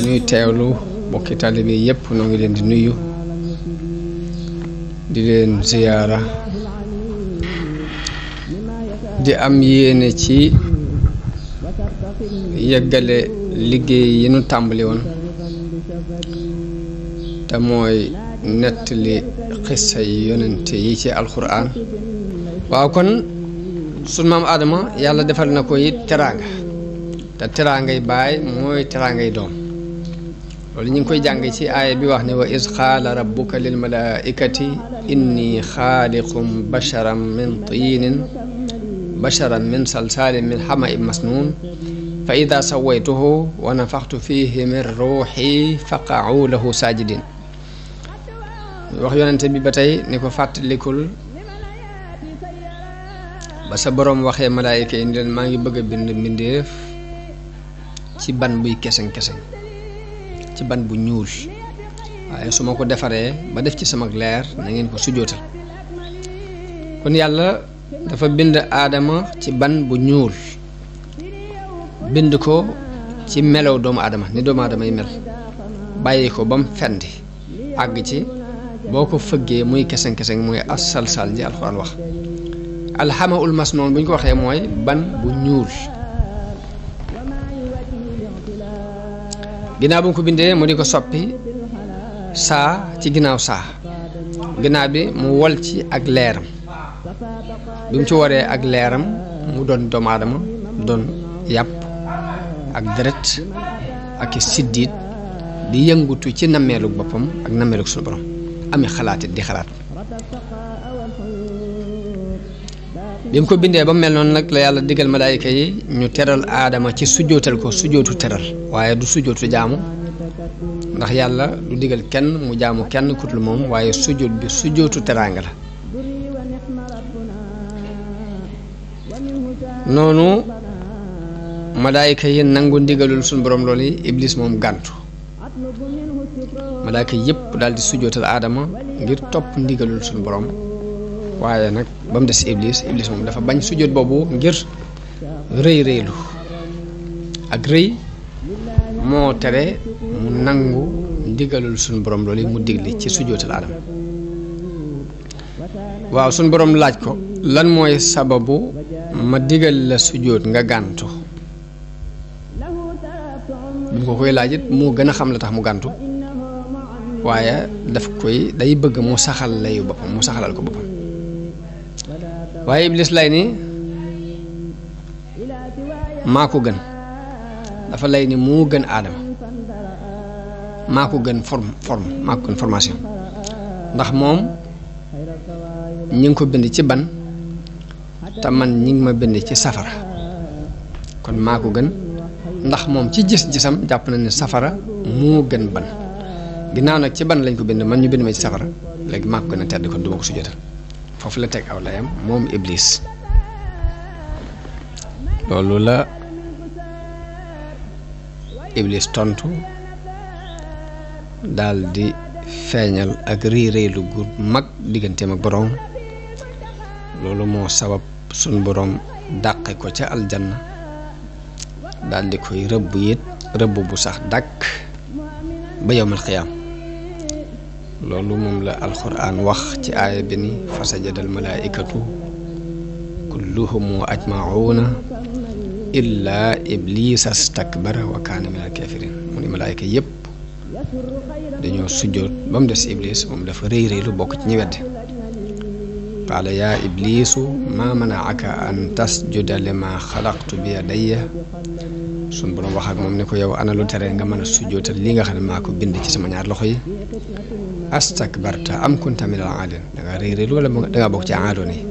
ñuy teewlu bokki taalibe yépp noo ngi leen di nuyu di leen ziyaara di am yéene ci yeggale liggéey yi nu tàmbali woon te mooy nettali xissa yi yonente yi ci alxuraan waaw kon sunu maam Aadama yàlla defal na ko it teraanga te teraangay baay mooy teraangay doom loolu ñu ngi koy jàng ci aaya bi wax ne wa iz qaala rabbuka lil malaa'ikati inni xaaliqum basharan min salsaalin min hama'in masnuun fa ida sawaytuhu wa nafaxtu fihi min ruuxi faqa'u lahu saajidin wax yonente bi ba tey ni ko fàttalikul ba sa boroom waxee malaayika yi ni leen maa ngi bëgg a bind mbindéef ci ban buy keseng-keseng ci ban bu ñuul waaye su ma ko defaree ba def ci sama leer na ngeen ko sujootal kon yàlla dafa bind aadama ci ban bu ñuul bind ko ci melow doomu aadama ni doomu aadama yi mel bàyyi ko ba mu fendi àgg ci boo ko fëggee muy keseng-keseng muy as-salsal ji alxuraan wax alxamaul masnoon bu ñu ko waxee mooy ban bu ñuul ginnaaw bu mu ko bindee mu di ko soppi saa ci ginnaaw saa ginnaaw bi mu wol ci ak leeram bi mu ci waree ak leeram mu doon doomu aadama doon yàpp ak deret ak siddiit di yëngutu ci nammeelug boppam ak nammeelug suñu borom ami xalaatit di xalaat bi mu ko bindee ba mel noonu nag la yàlla digal malaayika yi ñu teral aadama ci sujjootal ko sujjootu teral waaye du sujjootu jaamu ndax yàlla du digal kenn mu jaamu kenn kutul moom waaye sujjoot bi sujjootu teraanga la noonu malaayika yi nangu ndigalul suñu borom loolu yi iblis moom gàntu malaayika yépp daal di sujjootal aadama ngir topp ndigalul suñu borom waaye nag ba mu des iblis moom dafa bañ sujjóot boobu ngir rëylu ak rëy moo tere mu nangu ndigalul suñu borom loolu mu digli ci sujjóotal aadama waaw suñu borom laaj ko lan mooy sababu ma digal la sujjóot nga gàntu bi mu ko koy laaj it moo gën a xam la tax mu gàntu waaye daf koy day bëgg mu saxal layu boppam mu saxalal ko boppam waaye iblis lay ni maa ko gën dafa lay ni moo gën aadama maa ko gën forme maa ko gën formation ndax moom ñi ngi ko bind ci ban te man ñi ngi ma bind ci safara kon maa ko gën ndax moom ci gis-gisam jàpp na ne safara moo gën ban ginnaaw nag ci ban lañ ko bind man ñu bind ma ci safara léegi maa ko gën a tedd kon duma ko sujjóotal foofu la teg aw layam moom iblis loolu la iblis tontu daal di feeñal ak réeréelu gu mag digganteem ak boroom loolu moo sabab suñ boroom dàqe ko ca aljanna daal di koy rëbb it rëbb bu sax dàkk ba yawmal qiyaam loolu moom la alxuraan wax ci aaya bi ni fasajadal malaaikatu kulluhum ajmauna illa iblisa stakbara wa kaana min alkafirin mu ni malaayika yépp dañoo sujjoot ba mu des iblis moom dafa réy lu bokk ci ñi wedde qaala yaa iblisu maa manaaka an tasjuda lima xalaqtu bi yadayya suñ borom wax ak moom ni ko yow ana lu tere nga mën a sujjootal li nga xam ne maa ko bind ci sama ñaar loxo yi astakbarta am kunta min al aalin da nga réeréelu wala da nga bokk ci aadoon yi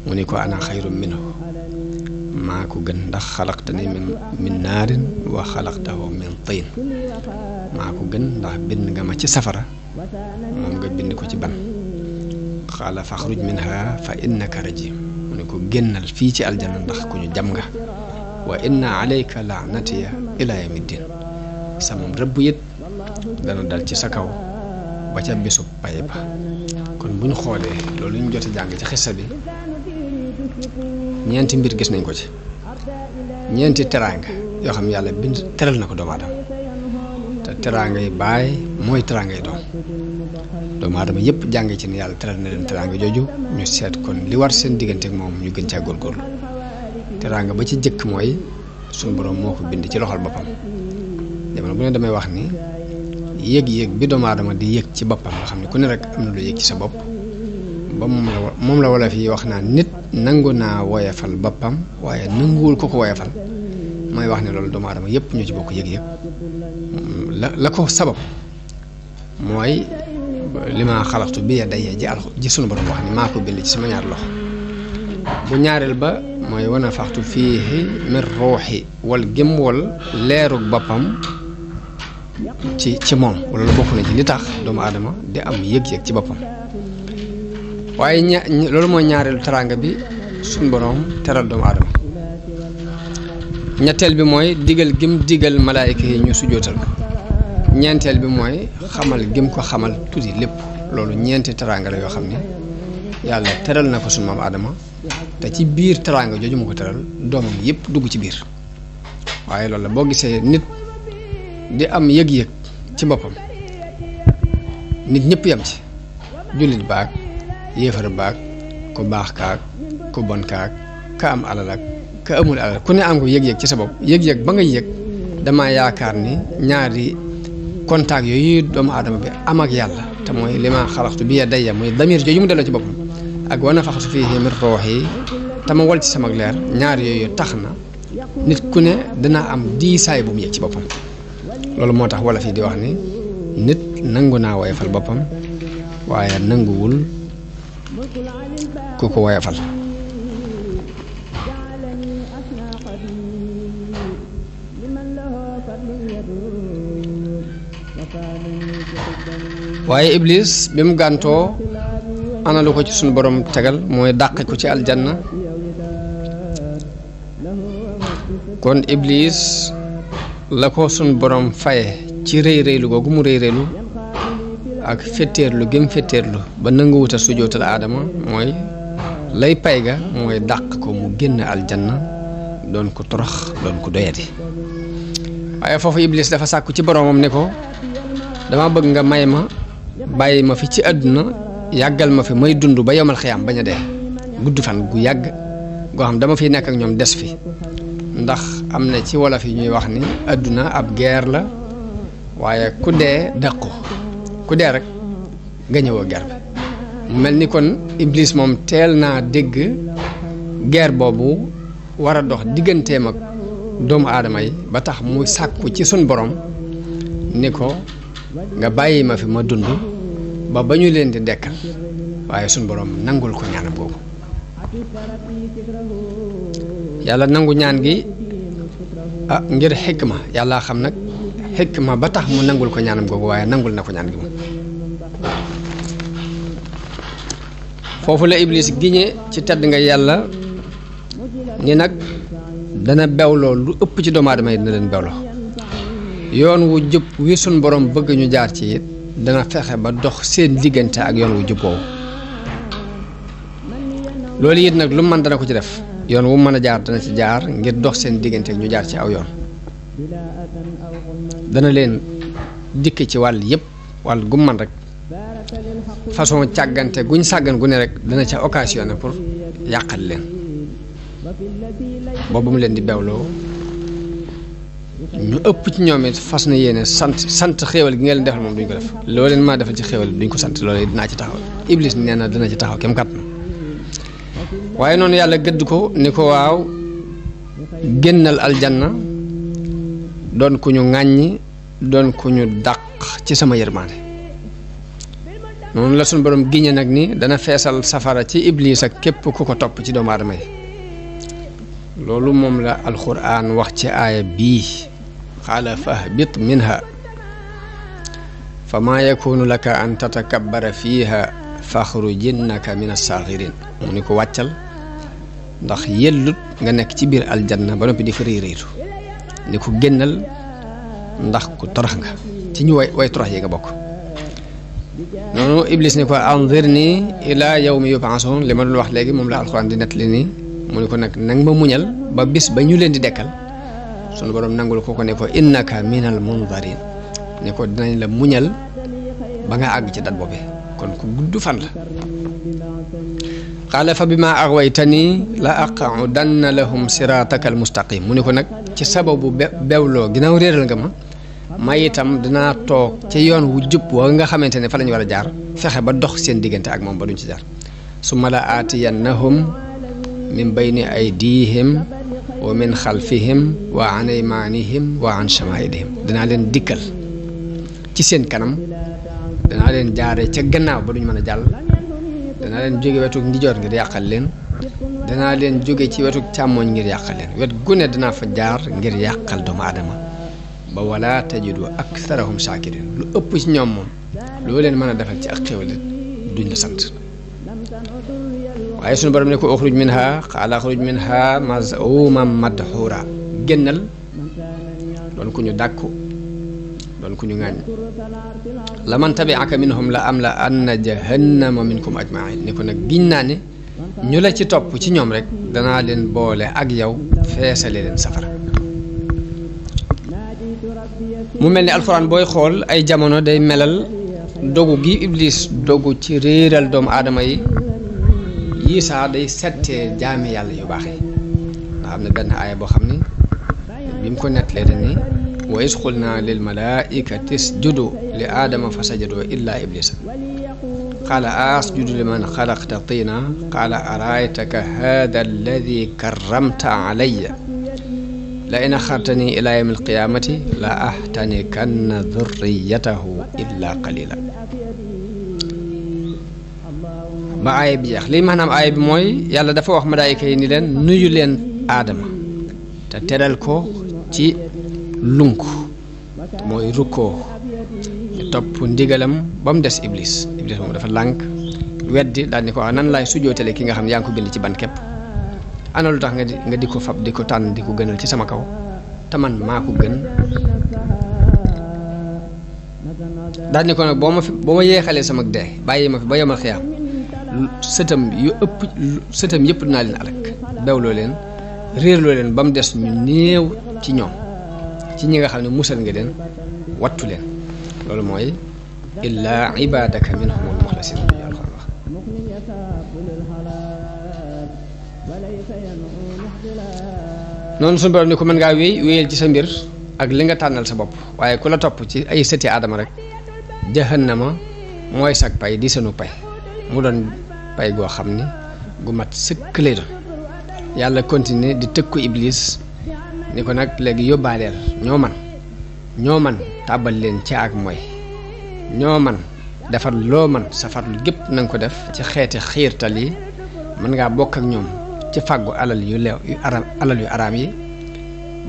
mu ni ko ana xayrun minhu maa ko gën ndax xalaqtani min naarin wa xalaqtahu min tiin maa ko gën ndax bind nga ma ci safara moom nga bind ko ci ban qaala faxruj minha fa innaka rajim mu ni ko génnal fii ci aljanna ndax ku ñu jam nga wa inna alayka laanatiya ila yawmiddin sama rëbb it dana dal ci sa kaw ba ca bisub pay ba kon bu ñu xoolee loolu ñu jot a jàng ci xissa bi ñeenti mbir gis nañ ko ci ñeenti teraanga yoo xam yàlla bind teral na ko doomu aadama te teraanga yi baay mooy teraanga yi doom doomu aadama yëpp jànge ci ne yàlla teral na leen teraanga jooju ñu seet kon li war seen diggante ak moom ñu gën caa góorgóorlu teraanga ba ci jëkk mooy suñu borom moo ko bind ci loxol boppam jamono bu ne damay wax ni yëg-yëg bi doomu aadama di yëg ci boppam nga xam ne ku ne rek am na lu yëg ci sa bopp ba moom la wala fi wax naa nit nangu naa woyefal boppam waaye nanguwul ko woyefal mooy wax ne loolu doomu aadama yëpp ñoo ci bokk yëg-yëg la ko sabab mooy li ma xalaxtu bi ya dayee ji sunu borom wax ni maa ko bind ci sama ñaar loxo bu ñaareel ba mooy wana faxtu fiihi min ruuxi wal gëm wal leerug boppam ci moom wala lu bokk na ci li tax doomu aadama di am yëg-yëg ci boppam waaye loolu mooy ñaareelu teraanga bi suñ borom teral doomu aadama ñetteel bi mooy digal gim digal malaayika yi ñu sujjóotal ñeenteel bi mooy xamal gim ko xamal tuuti lépp loolu ñeenti teraanga la yoo xam ne yàlla teral na ko suñ maam aadama te ci biir teraanga jooju mu ko teral doomam yëpp dugg ci biir waaye loolu la boo gisee nit di am yëg-yëg ci boppam nit ñëpp yam ci jullit baag yéefar baag ku baax kaag ku bon kaag ka am alal ak ka amul alal ku ne am ko yëg-yëg ci sa bopp yëg-yëg ba nga yëg dama yaakaar ni ñaari contact yooyu doomu aadama bi am ak yàlla te mooy li ma xalaxtu bi ya dayya muy damir jooju mu delloo ci boppam ak wana faxtu fiihi min ruuhi te ma wal ci sama leer ñaar yooyu tax na nit ku ne dana am diisaay bu mu yëg ci boppam loolu moo tax wala fii di wax ni nit nangu naa woyefal boppam waaye nanguwul ku ko woyefal waaye Iblis bi mu gàntoo ana lu ko ci sunu borom tegal mooy dàqe ko ci aljanna kon Iblis la ko sunu borom faye ci rëy rëylu googu mu rëy rëylu ak fetteerlu gëm fetteerlu ba nanguwut a sujootal aadama mooy lay pay ga mooy dàq ko mu génn aljanna doon ko torox doon ko doyati waaye foofu Iblis dafa sàkku ci boromam ne ko dama bëgg nga may ma bàyyi ma fi ci àdduna yàggal ma fi may dund ba yomal xiyaam bañ a dee gudd fan gu yàgg goo xam dama fiy nekk ak ñoom des fi ndax am na ci wolof yi ñuy wax ni àdduna ab guerre la waaye ku dee dàqu ku dee rek nga ñëwoo guerre bi mu mel ni kon Iblis moom teel naa dégg guerre boobu war a dox digganteem ak doomu aadama yi ba tax muy sàkku ci sun borom ni ko nga bàyyi ma fi ma dund ba ñu leen di dekkal waaye sun borom nangul ko ñaanam googu yàlla nangu ñaan gi ngir xikma yàlla xam nag xikma ba tax mu nangul ko ñaanam googu waaye nangul na ko ñaan gi moom foofu la Iblis giñe ci tedd nga yàlla ni nag dana bewloo lu ëpp ci doomu aadama yi dina leen bewloo yoon wu jub wi sun borom bëgg ñu jaar ci it dana fexe ba dox seen diggante ak yoon wu jub woowu loolu it nag lu mu mën dana ko ci def yoon wu mën a jaar dana ci jaar ngir dox seen diggante ak ñu jaar ci aw yoon dana leen dikk ci wàll yëpp wàll gu man rek façon càggante guñ sàggan gu ne rek dana ca occasionné pour yàqal leen boobu mu leen di bewloo ñu ëpp ci ñoom it fas na yéene sant xéewal gi nga leen defal moom duñ ko def loo leen maa defal ci xéewal duñ ko sant loolu dinaa ci taxaw Iblis nee na dana ci taxaw kem kat na waaye noonu yàlla gëdd ko ni ko waaw génnal aljanna doon ku ñu ŋàññi doon ku ñu dàq ci sama yërmaande noonu la suñu borom giñe nag ni dana feesal safara ci Iblis ak képp ku ko topp ci doomu aadama yi loolu moom la alquran wax ci aaya bii qaala fahbit minha fa maa yakunu laka an tatakabbara fiiha faxrujinnaka min as-saaxirin mu ni ko wàccal ndax yellut nga nekk ci biir aljanna ba noppi di fa réeréetu ni ko génnal ndax ku torox nga ci ñu way torox yi nga bokk noonu iblis ni ko anzirni ila yawmi yub'asun li ma doon wax léegi moom la alxuraan di nettali nii mu ne ko nag nang ma muñal ba bis ba ñu leen di dekkal sunu borom nangul ko ne ko innaka minal munzarin ne ko dinañ la muñal ba nga àgg ci dat boobe kon ku gudd fan la qaala fa bima aghwaytani la aqudanna lahum sirataka al mustaqim mu ne ko nag ci sababu bewloo ginnaaw réeral nga ma itam dinaa toog ci yoon wu jub wa nga xamante ne fa lañu war a jaar fexe ba dox seen diggante ak moom ba duñ ci jaar summa la aatiyannahum min bayni aydihim wa min xalfihim wa an aymanihim wa an shamailihim dinaa leen dikkal ci seen kanam danaa leen jaare ca gannaaw ba duñ mën a jàll danaa leen jóge wetu ndijoor ngir yàqal leen danaa leen jóge ci wetu càmmooñ ngir yàqal leen wet gune danaa fa jaar ngir yàqal doomu aadama ba wala tajidu aktharahum shakirin lu ëpp ci ñoom moom loo leen mën a defal ci ak xéwal duñ la sant waaye sunu borom ne ko uxruj minha qaala uxruj minha maz'uman madhura génnal doon ku ñu dàkku doon ku ñu ŋaañ la man tabi'aka minhum la am la anna jahannama minkum ajma'in ni ko nag giñ naa ne ñu la ci topp ci ñoom rek danaa leen boole ak yow feesale leen safara mu mel ni alxuraan booy xool ay jamono day melal dogu gi iblis dogu ci réeral doomu aadama yi yii saa day settee jaami yàlla yu baax yi nga xam ne benn aaya boo xam ni bi mu ko nettalee dañ ni wa iz qulnaa lil malaa'ikati isjudu li aadama fa sajadoo illa iblisa qaala asjudu liman xalaqta tiina qaala araaytaka haada alladi karramta alayya la in axartani ila yawmi alqiyaamati la ahtanikanna dhurriyatahu illa qalila ba aaya bi jeex lii maanaam aaya bi mooy yàlla dafa wax malaayika yi ni leen nuyu leen aadama te teral ko ci lunk mooy rukkoo ñu topp ndigalam ba mu des iblis moom dafa lànk weddi daal ni ko wax nan laay sujjootale ki nga xam ne yaa ngi ko bind ci ban képp ana lu tax nga di ko fab di ko tànn di ko gënal ci sama kaw te man maa ko gën daal ni ko nag boo ma yeexalee sama dee bàyyi ma fi ba yomal xiyaam sëtam yëpp dinaa leen alak bewloo leen réerloo leen ba mu des ñu néew ci ñoom ci ñi nga xam ne musal nga leen wattu leen loolu mooy illaa ibadaka minhumul muxlasin noonu suñu borom ni ko mën ngaa wéyal ci sa mbir ak li nga tànnal sa bopp waaye ku la topp ci ay sëti aadama rek jahannama mooy sag pay di seenu pay mu doon pay goo xam ni gu mat sëkk lay doon yàlla continuer di tëkku iblis ni ko nag léegi yóbbaaleel ñoo man tàbbal leen ci ak mooy ñoo man defar loo man safarlu gépp na nga ko def ci xeeti xiirtal yi mën ngaa bokk ak ñoom ci fàggu alal yu araam yi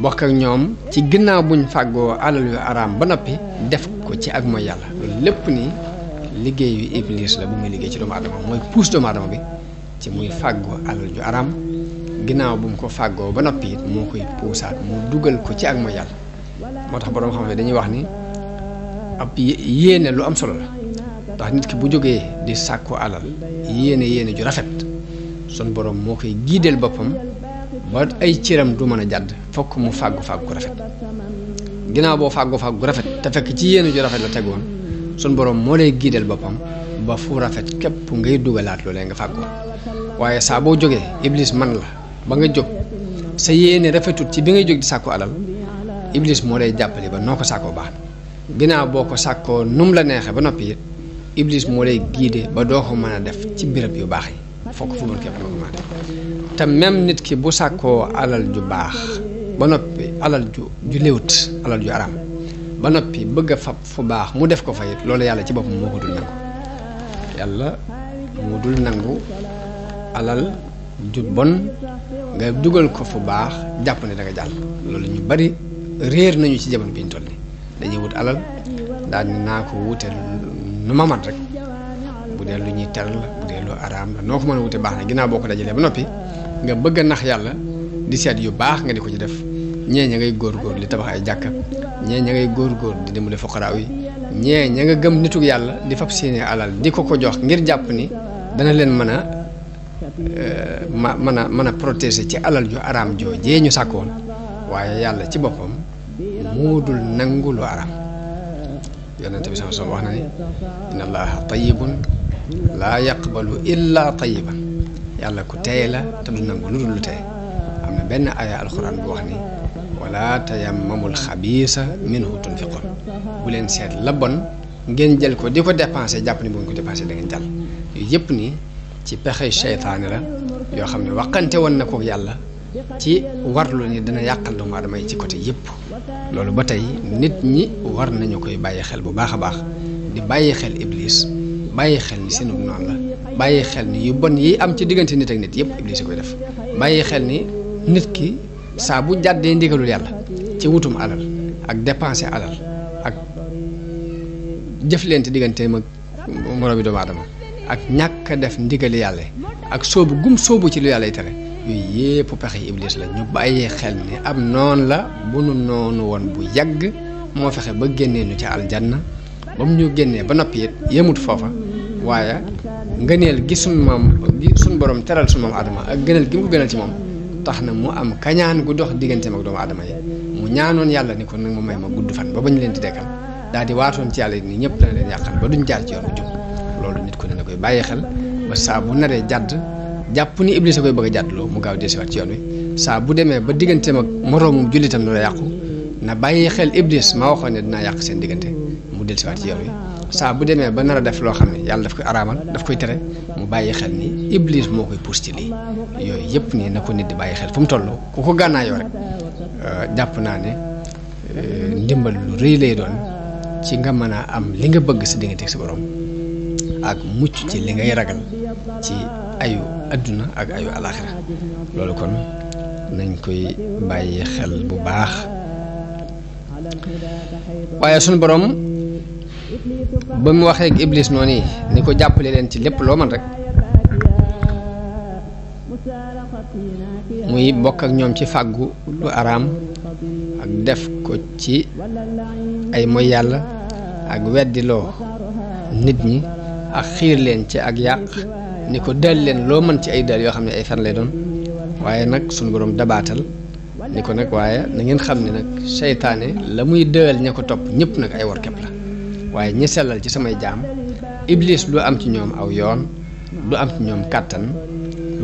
bokk ak ñoom ci ginnaaw buñ fàggoo alal yu araam ba noppi def ko ci ak mooy yàlla loolu lépp nii liggéeyu iblis la bu muy liggéey ci doomu aadama mooy puus doomu aadama bi ci muy fàggoo alal yu araam ginnaaw bu mu ko fàggoo ba noppi it moo koy puusaat mu dugal ko ci ak mooy yàlla moo tax boroom xam ne dañuy wax ni ab yéene lu am solo la ndax nit ki bu jógee di sàkku alal yéene ju rafet sun borom moo koy giideel boppam ba ay cëram du mën a jàdd fokk mu fàggu gu rafet ginnaaw boo fàggu gu rafet te fekk ci yéene ju rafet la tegoon sun borom moo lay giideel boppam ba fu rafet képp ngay dugalaat loolee nga fàggoon waaye saa boo jógee iblis man la ba nga jóg sa yéene rafetut ci bi ngay jóg di sàkku alal iblis moo lay jàppale ba noo ko sàkkoo baax na ginnaaw boo ko sàkkoo num la neexee ba noppi it iblis moo lay giide ba doo ko mën a def ci béréb yu baax yi fokk fu bon képp nga ko mën a def te même nit ki bu sàkkoo alal ju baax ba noppi alal ju léwut alal ju araam ba noppi bëgg a fab fu baax mu def ko fa it loolu yàlla ci boppam moo ko dul nangu yàlla moo dul nangu alal ju bon nga dugal ko fu baax jàpp ne da nga jàll loolu ñu bari réer nañu ci jamono bi ñu toll ni dañuy wut alal daal ni naa ko wute nu ma man rek bu dee lu ñuy teral la bu dee lu araam la noo ko mën a wute baax na ginnaaw boo ko dajalee ba noppi nga bëgg a nax yàlla di seet yu baax nga di ko ci def ñee ña ngay góor-góor li tabax ay jàkka ñee ña ngay góor-góor di dimbali fuqaraaw yi ñee ña nga gëm nitug yàlla di fab seeni alal di ko jox ngir jàpp ni dana leen mën a protéger ci alal ju araam joojee ñu sàkkoon waaye yàlla ci boppam moo dul nangu lu araam. yonente bi sama wax na ni inna allaha tayyibun laa yaqbalu illa tayyiban yàlla ku teey la te du nangu lu dul lu teey. am na benn aya alxuraan bu wax ni wala tayammamul xabiisa minhu tunfiqun bu leen seet la bon ngeen jël ko di ko dépensé jàpp ni bu ngeen ko dépensé da ngeen jàll. yooyu yëpp nii ci pexe seytaane la yoo xam ne waxante woon na ko yàlla ci warlu ni dana yàqal doomu aadama yi ci côté yëpp. loolu ba tey nit ñi war nañu koy bàyyi xel bu baax a baax di bàyyi xel iblis bàyyi xel ni seenu noonu la bàyyi xel ni yu bon yi am ci diggante nit ak nit yëpp iblis a koy def. bàyyi xel ni nit ki saa bu jàddee ndigalul yàlla ci wutum alal ak dépenser alal ak jëflante digganteem ak moroomi doomu aadama ak ñàkk a def ndigali yàlla ak soobu gum soobu ci lu yàlla yi tere yooyu yëpp pexe iblis la. ñu bàyyee xel ni am noon la bu nu noonu woon bu yàgg moo fexe ba génnee ñu ca aljanna ba mu ñu génnee ba noppi it yemut foofa waaye ngëneel gi suñ borom teral suñ moom aadama ak gënal gi mu ko gënal ci moom tax na mu am kañaan gu dox digganteem ak doomu aadama yi mu ñaanoon yàlla ni ko nag ma may ma gudd fan ba bañ leen di dekkal daal di waatoon ci yàlla ni ñëpp dana leen yàqal ba duñ jaar ci yoon bu jub. loolu nit ku ne na koy bàyyi xel ba saa bu naree jàdd jàpp ni iblis a koy bëgg a jàddloo mu gaaw desiwaat ci yoon wi saa bu demee ba digganteem ak moroomum jullitam nu la yàqu na bàyyi xel iblis maa waxoon ne dinaa yàq seen diggante mu dellusiwaat ci yoon wi saa bu demee ba nar a def loo xam ne yàlla daf koy araamal daf koy tere mu bàyyi xel ni iblis moo koy pousse ci lii. yooyu yëpp nii na ko nit di bàyyi xel fu mu toll ku ko gànnaayoo rek jàpp naa ne ndimbal lu rëy lay doon ci nga mën a am li nga bëgg sa diggante ak sa borom ak mucc ci li ngay ragal ci ayu adduna ak ayu alaxira. loolu kon nañ koy bàyyi xel bu baax. waaye sunu borom ba mu waxee ak iblis noonu yi ni ko jàppale leen ci lépp loo man rek muy bokk ak ñoom ci fàggu lu araam ak def ko ci ay moy yàlla ak weddiloo nit ñi ak xiir leen ci ak yàq ni ko dal leen loo mën ci ay dal yoo xam ne ay fen lay doon. waaye nag sunu borom dabaatal ni ko nag waaye na ngeen xam ne nag seytaane la muy dëgal ña ko topp ñëpp nag ay war képp la waaye ñi sellal ci samay jaam iblis du am ci ñoom aw yoon du am ci ñoom kàttan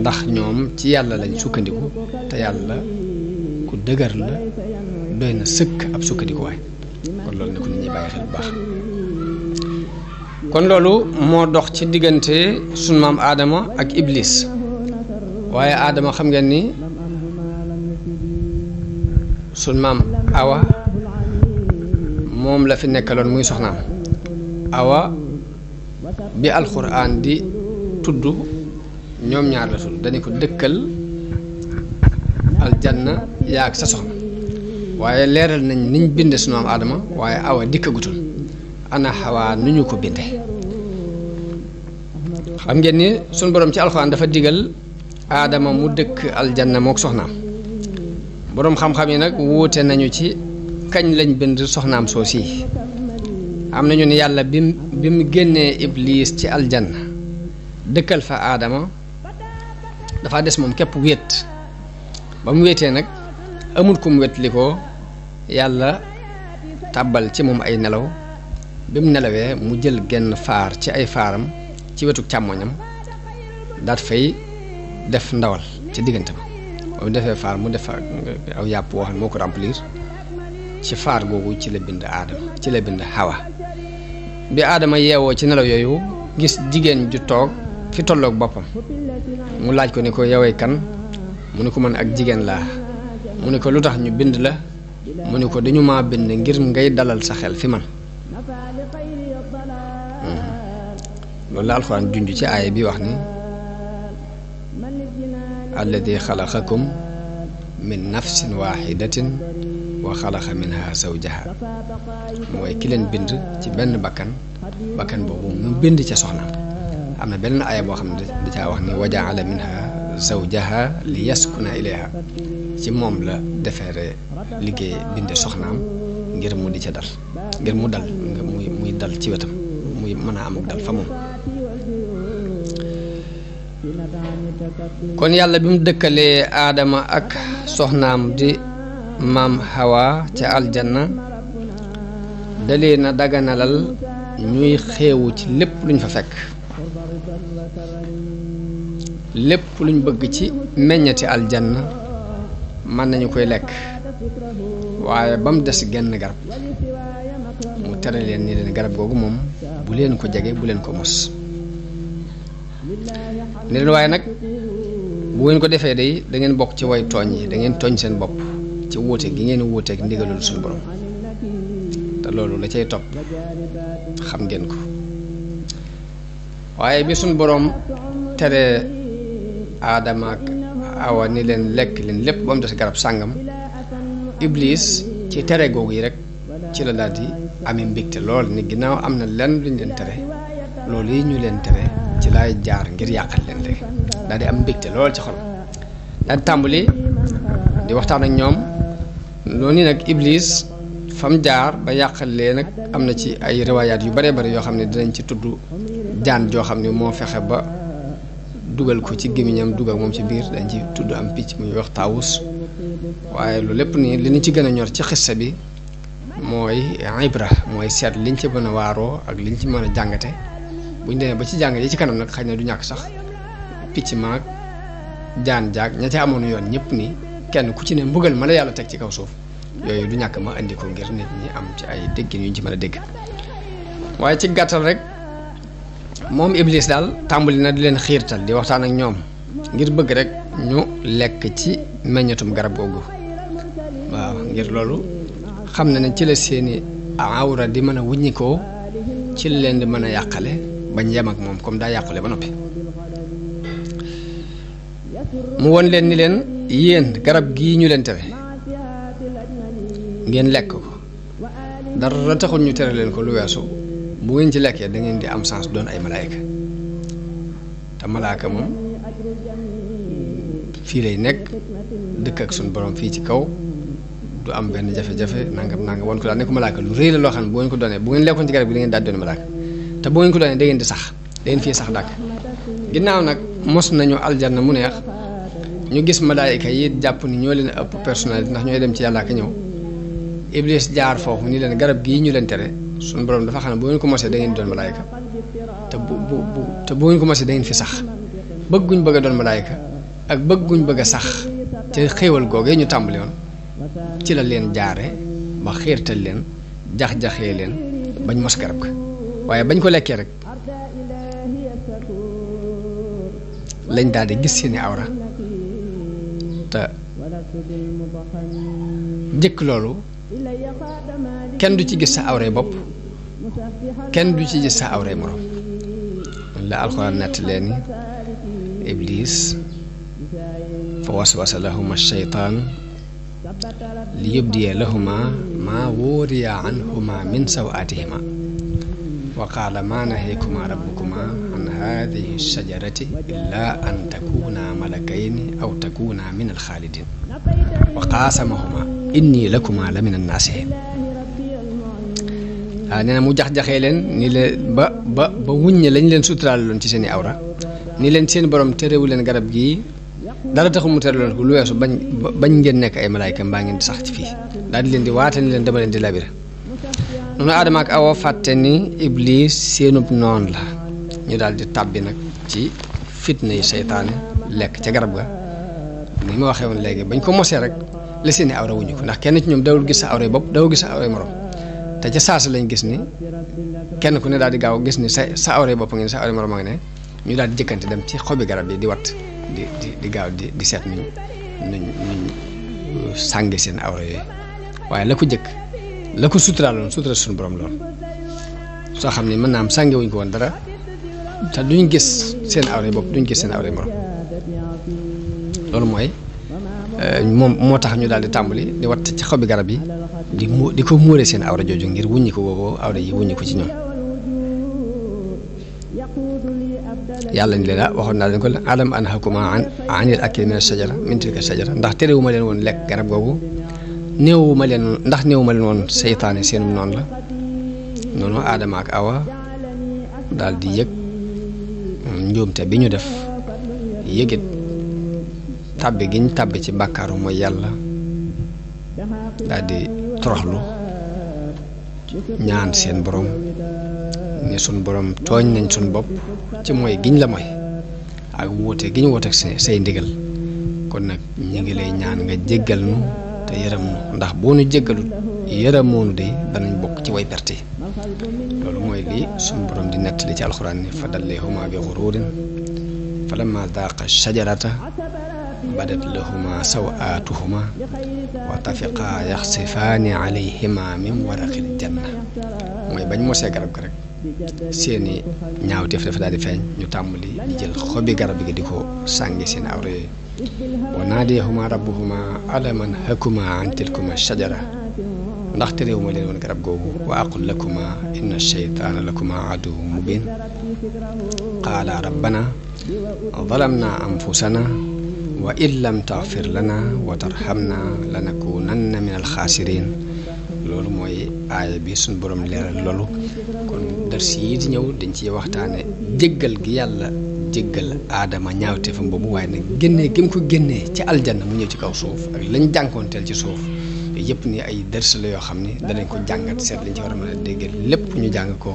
ndax ñoom ci yàlla lañ sukkandiku te yàlla ku dëgër la doy na sëkk ab sukkandikuwaay. kon loolu ne ko nit ñi bàyyi xel bu baax. kon loolu moo dox ci diggante sunu maam Adama ak iblis waaye Adama xam ngeen ni sunu maam Awa moom la fi nekkaloon muy soxnaam. Awa bi alxuraan di tudd ñoom ñaar la tudd dañu ko dëkkal aljanna yaa ak sa soxna waaye leeral nañ niñ binde sunu maam Adama waaye Awa dikkagutul ana Xawaa nu ñu ko binde. xam ngeen ni sunu borom ci alxuraan dafa digal Adama mu dëkk aljanna mook soxnaam. boroom xam-xam yi nag wuute nañu ci kañ lañ bind soxnaam soosi. am nañu ne yàlla bi mu génnee iblis ci aljanna dëkkal fa Adama dafa des moom képp wéet ba mu wéetee nag amul ku mu wét li ko yàlla tàbbal ci moom ay nelaw bi mu nelawee mu jël genn faar ci ay faaram ci wetu càmmoñam daat fay def ndawal ci diggante ba ba mu defee faar mu def aw yàpp woo xam ne moo ko remplir ci faar googu ci la bind Adama ci la bind Hawa. bi Adama yeewoo ci nelaw yooyu gis jigéen ju toog fi tolloog boppam mu laaj ko ni ko yowee kan mu ni ko man ak jigéen laa mu ni ko lu tax ñu bind la mu ni ko dañu maa bind ngir ngay dalal sa xel fi man. loolu la alxuraan junj ci aaya bi wax ni alladi xalaqakum min nafsin waxidatin wa xalaqa minha zawjaha mooy ki leen bind ci benn bakkan boobu mu bind ca soxnaam. am na benn aaya boo xam ne da caa wax ni wa jaala minha zawjaha li yaskuna ilayha ci moom la defeere liggéey binde soxnaam ngir mu di ca dal ngir mu dal muy dal ci wetam muy mën a amuk dal fa moom. kon yàlla bi mu dëkkalee aadama ak soxnaam di maam Hawa ca aljanna dalee na daganalal ñuy xeewu ci lépp luñ fa fekk, lépp luñ bëgg ci meññati aljanna mën nañu koy lekk, waaye ba mu des genn garab mu tere leen ni leen garab googu moom bu leen ko jege, bu leen ko mos. ne leen waaye nag bu ngeen ko defee day da ngeen bokk ci way tooñ yi, da ngeen tooñ seen bopp ci wuute gi ngeen wuuteeg ndigalul suñu borom, te loolu la cay topp xam ngeen ko. waaye bi suñu borom tere aadama ak awa ni leen lekk leen lépp ba mu des garab sàngam, iblis ci tere googu yi rek ci la daal di amee mbégte lool ni ginnaaw am na lenn luñ leen tere, loolu yi ñu leen tere ci laay jaar ngir yàqal leen léegi, daal di am mbégte lool ci xol, daal di tàmbali di waxtaan ak ñoom. loolu nii nag iblis fam jaar ba yàqal leen nag am na ci ay riwaayaat yu bare bare yoo xam ne dinañ ci tudd jaan joo xam ne moo fexe ba dugal ko ci gémmiñam dugal moom ci biir, dañ ci tudd am picc muy wax taawus. waaye lu lépp nii li ñu ci gën a ñor ci xissa bi mooy ibra, mooy seet liñ ci mën a waaroo ak liñ ci mën a jàngate. buñ demee ba ci jàng yi ci kanam nag xëy na du ñàkk sax picc maag jaan jaag ña ca amoon yoon ñëpp ni kenn ku ci ne mbugal ma la yàlla teg ci kaw suuf, yooyu du ñàkk ma indi ko ngir nit ñi am ci ay déggin yu ñu ci mën a dégg. waaye ci gàttal rek moom iblis daal tàmbali na di leen xiirtal di waxtaan ak ñoom ngir bëgg rek ñu lekk ci meññatum garab googu. waaw ngir loolu xam na ne ci la seeni awra di mën a wuññikoo, ci la leen di mën a yàqale bañ yem ak moom comme daa yàqule ba noppi. mu won leen ni leen yéen garab gii ñu leen tere ngeen lekk ko, dara taxul ñu tere leen ko lu weesu bu ngeen ci lekkee da ngeen di am chance doon ay malaayka. te malaaka moom fii lay nekk dëkk ak suñu borom fii ci kaw, du am benn jafe-jafe nangam won ko daal ne ko malaaka lu rëy la loo xam ne bu ngeen ko doonee, bu ngeen lekkoon ci garab gi da ngeen daal doon malaaka, te bu ngeen ko doonee da ngeen di sax, da ngeen fii sax dàkk. ginnaaw nag mos nañu aljanna mu neex, ñu gis malaayika yi jàpp ni ñoo leen ëpp personnalité ndax ñooy dem ci yàlla ak ñëw. iblis jaar foofu ni leen garab gii ñu leen tere suñu borom dafa xam ne bu ngeen ko mosee da ngeen di doon malaayika, te bu ngeen ko mosee da ngeen fi sax. bëgguñ bëgg a doon malaayika ak bëgguñ bëgg a sax ca xéewal googee ñu tàmbali woon, ci la leen jaare ba xiirtal leen jax-jaxee leen bañ mos garab ga. waaye bañ ko lekkee rek lañ daal di gis seeni awra, te njëkk loolu kenn du ci gis sa awray bopp, kenn du ci gis sa awray morom. la alxuraan nett leen ni iblis fa waswasa lahuma shaytaan li yubdiya lahuma maa wuriya anhuma min sawaatihima wa qaala maa nahaykuma rabbukuma an haadihi shajarati illa an takuna malakayni aw takuna min alxaalidin wa qaasamahuma inni lakuma la min annaasihin. waaw nee na mu jax-jaxee leen ni leen ba wuññe lañ leen suturaale loon ci seen i awra, ni leen seen borom terewu leen garab gii dara taxul mu tere loon ko lu weesu bañ ngeen nekk ay malaayka mbaa ngeen di sax ci fii, daal di leen di waate ni leen dama leen di labira. noonu Aadama ak Awa fàtte ni iblis seenub noon la, ñu daal di tàbbi nag ci fitna yi seytaane lekk ca garab ga. ni ma waxee woon léegi bañ ko mosee rek la seen i awra wuñu ko, ndax kenn ci ñoom dawul gis sa awray bopp, dawul gis sa awray morom, te ca saasa lañ gis ni kenn ku ne daal di gaaw gis ni sa awray bopp ngi ne sa awray morom a ngi ne, ñu daal di jëkkante dem ci xobi garab yi di wat di gaaw di seet nuñ sànge seen awra yooyu. waaye la ko jëkk la ko suturaaloon sutura suñu borom lool, soo xam ne mën naa am sànge wuñ ko woon dara, te duñ gis seen awray bopp duñ gis seen awray morom. loolu mooy moom moo tax ñu daal di tàmbali di wat ci xobi garab yi di ko muure seen awra jooju ngir wuññi ko boobu awra yi wuññi ko ci ñoom. yàlla ni leen waxoon naa leen ko alam anhakuma anil akli min ashajara min tilka shajara, ndax terewuma leen woon lekk garab googu, néewuma leen woon seytaane seenum noonu la, noonu Aadama ak Awa daal di yëg njuumte bi ñu def yëgit tàbbi giñ tàbbi ci bàkkaaru mooy yàlla daal di toroxlu ñaan seen borom ne sun borom tooñ nañ sun bopp ci mooy giñ la mooy ak wuute giñ wuute ak say ndigal kon nag ñi ngi lay ñaan nga jéggal nu te yërëm nu ndax boo nu jéggalut yërëmoonu de danañ bokk ci way perte loolu mooy lii sun borom di nettali ci alxuraan ni fa dalleehuma bi xuruurin fa lamma daaqa shajarata badat lahuma sawaatuhuma wa tafiqaa yaxsifaani alayhima min waraqil janna mooy bañ mosee garab ga rek seeni ñaawteef dafa daal di feeñ ñu tàmbali di jël xobi garab gi di ko sàngi seen awra yooyu wa naadeehuma rabbuhuma alam anhakuma an tilkuma shajara ndaxte réew ma leen woon garab googu wa aqul lakuma inna sheytaana lakuma aduwwun mubin qaala rabbana zalamna anfusana wa in lam taghfir lana wa tarhamna lanakunanna min alxaasirin loolu mooy aaya bi suñ borom leeral loolu kon dars yi di ñëw dañ ci waxtaane jéggal gi yàlla jéggal aadama ñaawteefam boobu waaye nag génnee gi mu ko génnee ci aljanna mu ñëw ci kaw suuf ak lañ jànkoonteel ci suuf yëpp ni ay dars la yoo xam ni danañ ko jàngat seet liñ ci war a mën a dégg lépp ñu jàng ko